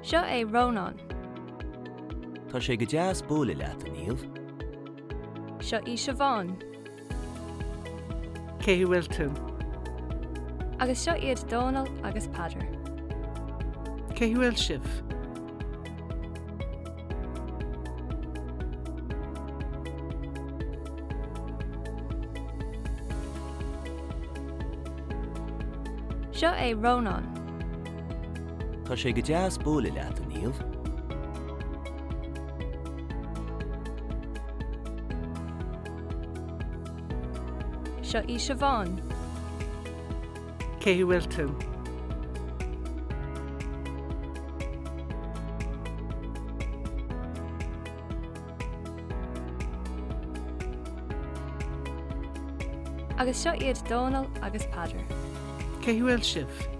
Seo é Rónán. Tá sé go deas bualadh leat, a Niamh. Seo í Siobhán. Cé bhfuil tú? Agus seo iad Dónal agus Peadar. Cé bhfuil sibh? Seo é Rónán. Tá sé go deas bualadh leat, a Niamh. Seo í Siobhán. Cé bhfuil tú? Agus seo iad Dónal agus Peadar. Cé bhfuil sibh?